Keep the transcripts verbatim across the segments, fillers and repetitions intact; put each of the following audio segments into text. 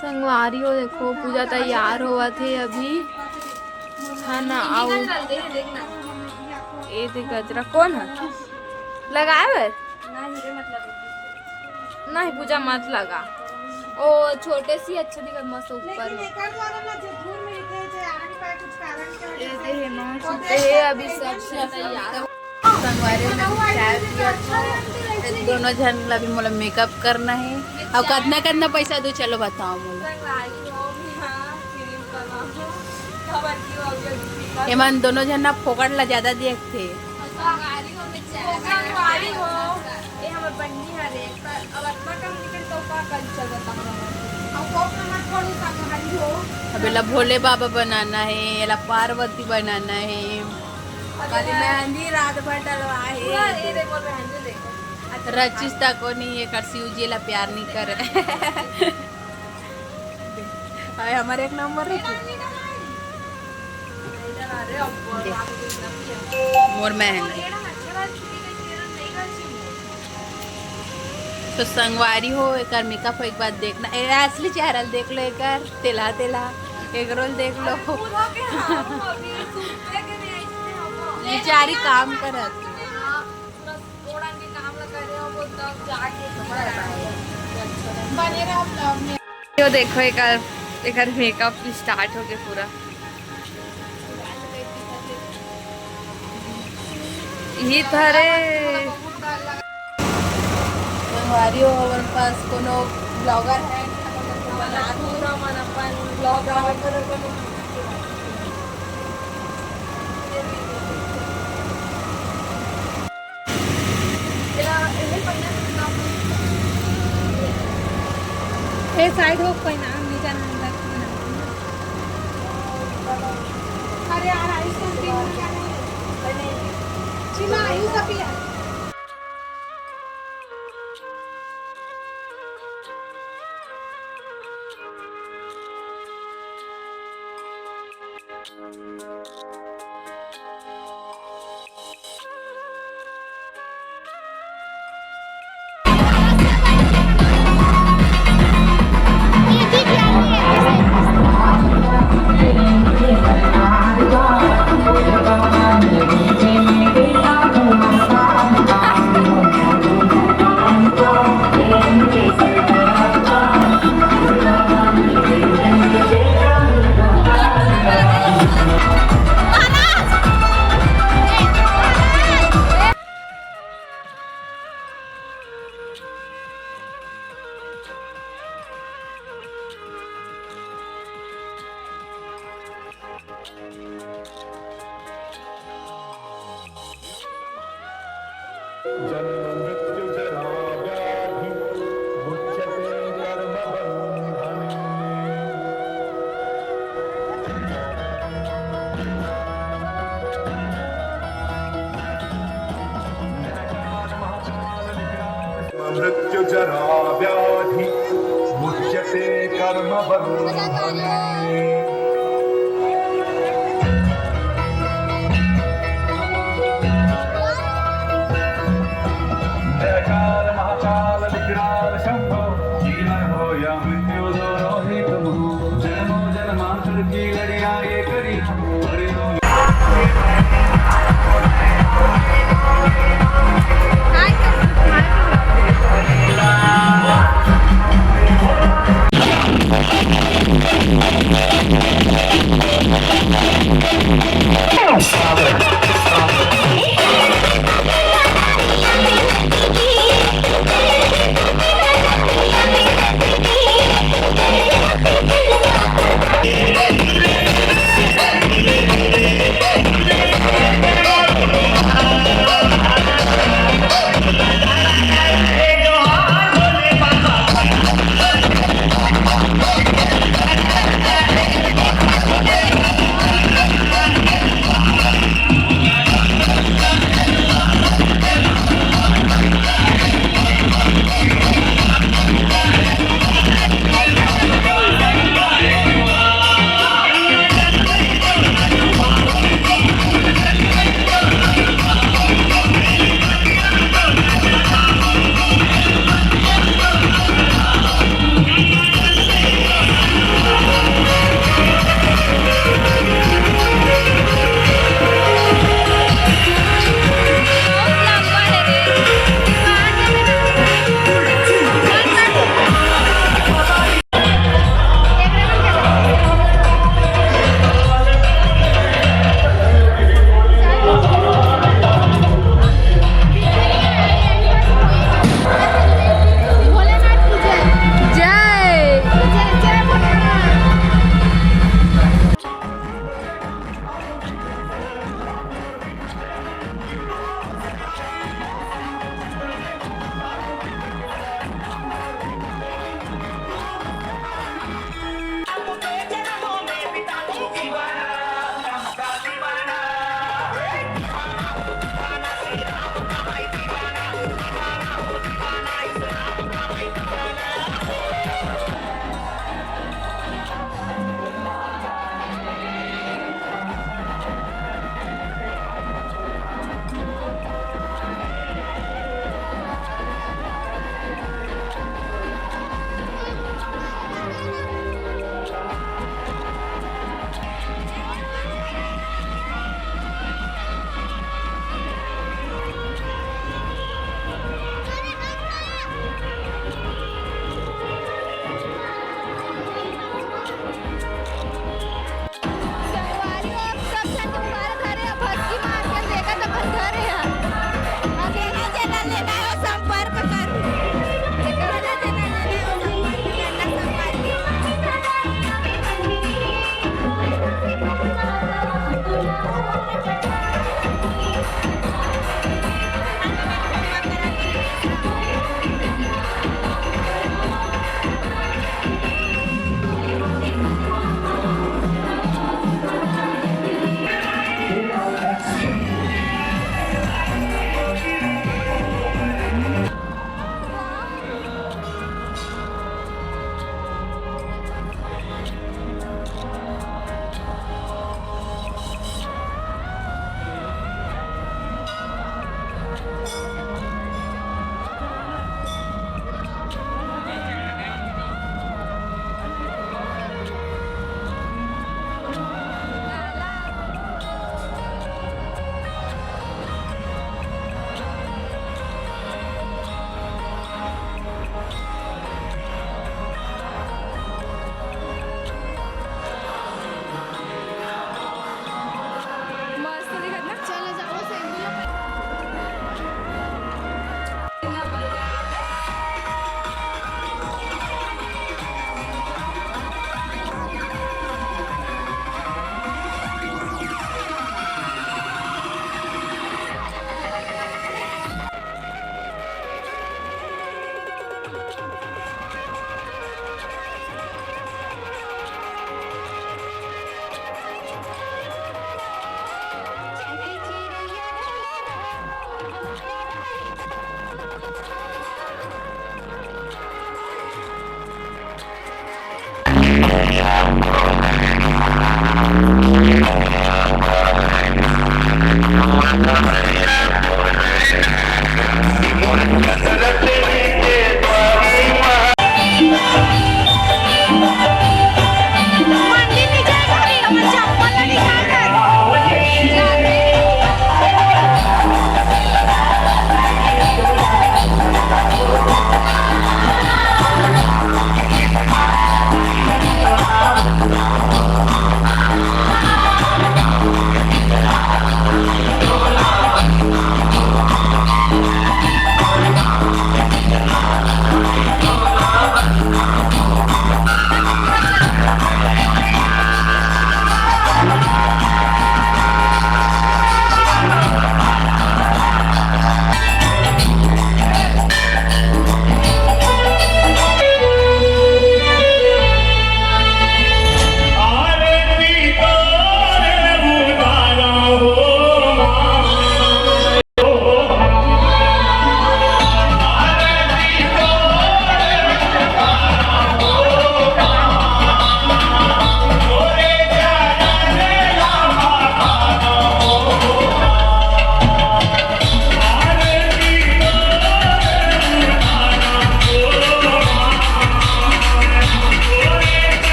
संगवारी हो, देखो, पूजा तैयार होवत हे अभी। खाना आउ ए दे गजरा कोन ह लगाए बर? नहीं, पूजा मत लगा। ओ छोटे सी अच्छा दिखत, मस्त ऊपर। ए दे हे, मस्त हे, अभी सब तैयार। संगवारी में चाय पिया था। दोनों झन ला भी मोला मेकअप करना है। अब कितना, कितना पैसा दो, चलो बताओ मोला। एमन दोनों झन ना फोकट ला ज्यादा देखथे। अब एला भोले बाबा बनाना है, एला पार्वती बनाना है। अरे मेहंदी रात भर डलवा है। रचिस तको नहीं, एकर शिव जी ला प्यार नहीं करे। अरे हमारे एक नंबर रचिस। मोर मेहंदी। तो संगवारी हो, एकर मेकअप हो, एक बार देखना। ए, असली चेहरा देख लो एकर, तेला तेला, एगरोल देख लो। बेचारी काम करत। यो देखो, एकर, एकर मेकअप स्टार्ट हो गया पूरा। यही था रे। संगवारी हो, हमर पास कोनो ब्लॉगर है, पूरा मन अपन ब्लॉग ए साइड हो, कोई नाम नहीं जाना अंदर। अरे यार, आयुष का टीम में क्या नहीं? चिमा, आयुष अभी है। जन्म मृत्यु जरा व्याधि मुच्यते कर्म बंधने। मृत्यु जरा व्याधि मुच्यते कर्म बंधने। जयकार महाकाल विकराल शंभो, जीवन हो या मृत्यु दोनों ही तुम हो। जन्मों जन्मांतर की लड़ियां ये करी,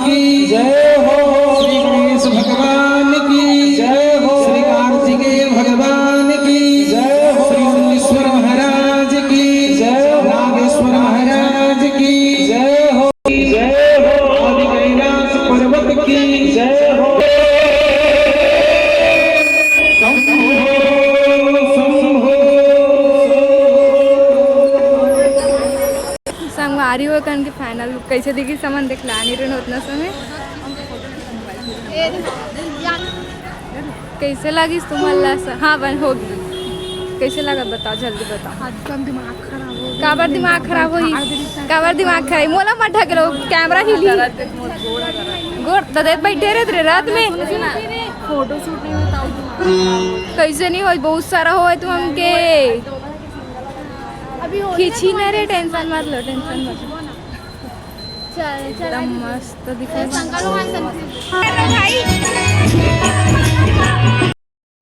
की जय हो। श्री गणेश भगवान की जय हो। श्री कार्तिकेय भगवान की जय हो। श्री मुनीश्वर महाराज की जय हो। नागेश्वर महाराज की जय हो। जय हो। आदि कैलाश पर्वत की जय हो। शंभो, शंभो। संगवारी हो, कन के final look कैसे दिखिस, हमन देखला नहीं रहन उतना समय। कैसे लगिस तुमन ला स-, हाँ, बन हो गई। कैसे लगा, बताओ, जल्दी बताओ। आज कन दिमाग खराब हो गया। काबर दिमाग खराब होही? काबर दिमाग खराब? मोला मत ढकेलो, camera हिलही। गोड़ ददे बैठे रहत रे रात में। Photo shoot नहीं होता। कैसे नहीं होई? बहुत सारा होय तो हमके। अभी होली खींची ना रे, tension मत लो, tension मत लो। चल, चल, एकदम मस्त दिखत हे। शंकर भगवान सन। हेलो भाई।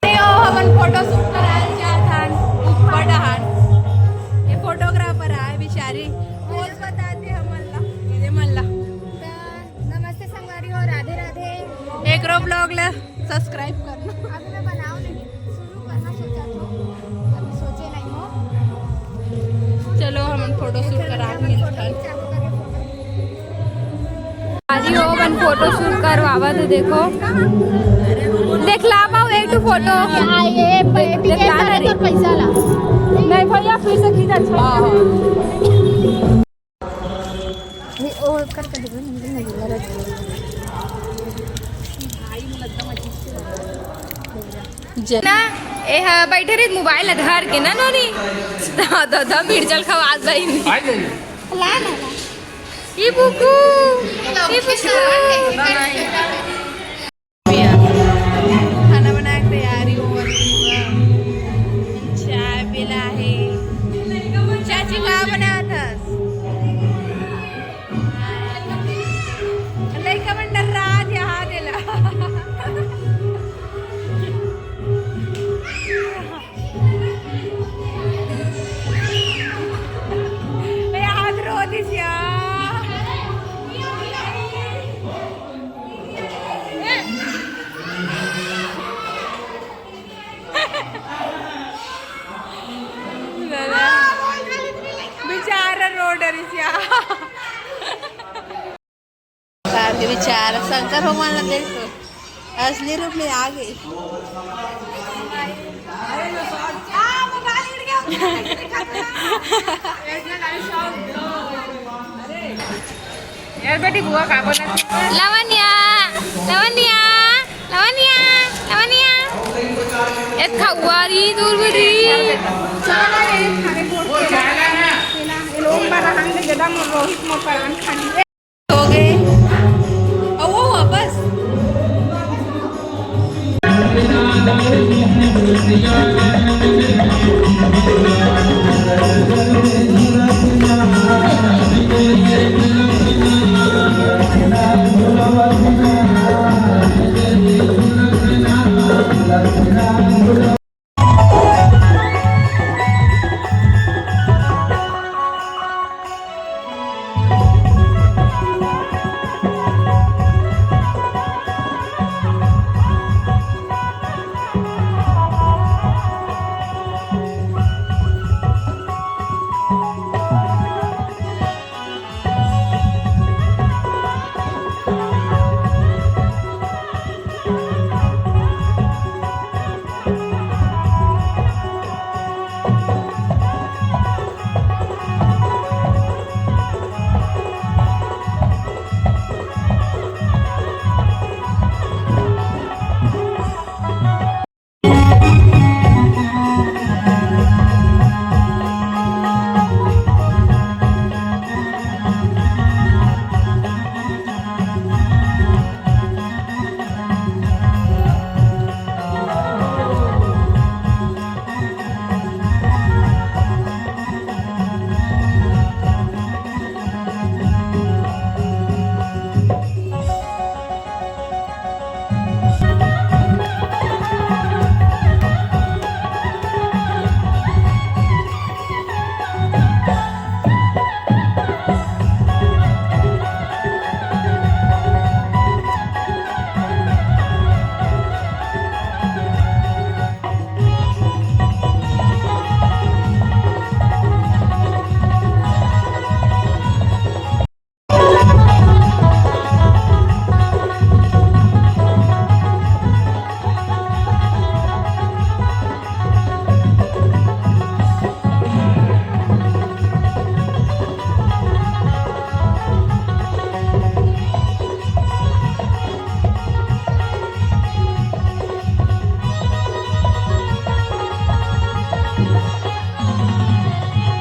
ए, ओ, हमन photo shoot कराए जात हन, ऊपर डहान। ये photographer आए बिचारी। Pose बताथे हमन ला, ये मन ला। त नमस्ते संगवारी हो, राधे राधे। एकरो vlog ला subscribe करना। अभी मैं बनाओ नहीं, शुरू करना सोचा तो अभी सोचे नहीं हो। चलो, हमन photo shoot करा के मिलथन। अरे ओ, अपन photo shoot करवावत हे, देखो। देखला बाऊ, एक ठो photo। क्या ये पे-, देखला ना रे। तो पैसा ला। नहीं भैया, फिर से खींच, अच्छा। हाँ, हाँ। ये ओ कर कर दे, नहीं लगा। ना, ए हा बैठे रहिस mobile ला धर के ना नोनी। दा, दा, दा, मिर्चल खवात बहिनी। आ जाइए। ला ना, ला। ई बुकू, ई बुकू। खाना बनाए के तैयारी होवत हे। अच्छा, बेचारा शंकर भगवान ला देखो, असली रूप में आ गए। यार बेटी, बुआ का बोला? लवनिया, लवनिया, लवनिया, लवनिया। ए खौआ री, दूर बरी। चला ये खाने बोल के ना। ये लोग बारा हम दे जदा मोर रोहित मोर परान खा लिए। हो गए। और वो वापस।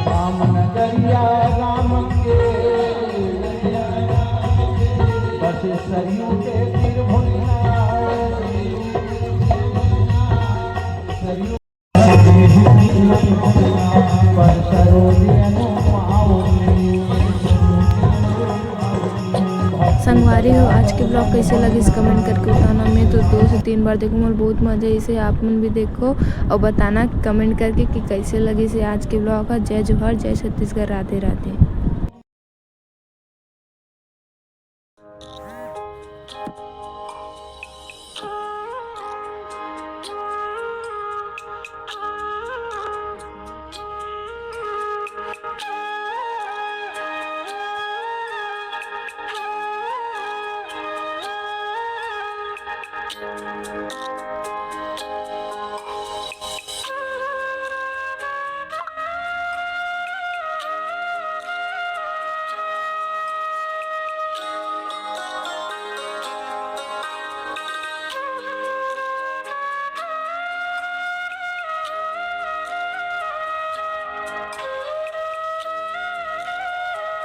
राम नगरिया राम के, बस सरयू के तीर भुइयां, सरयू। संगवारी हो, आज के ब्लॉग कैसे लगिस, कमेंट करके बताना। मैं तो दो से तीन बार देखूँ, मोर बहुत मजा आइस हे। आप मन भी देखो और बताना कमेंट करके कि कैसे लगिस हे आज के ब्लॉग ह। जय जोहार, जय छत्तीसगढ़, राधे राधे।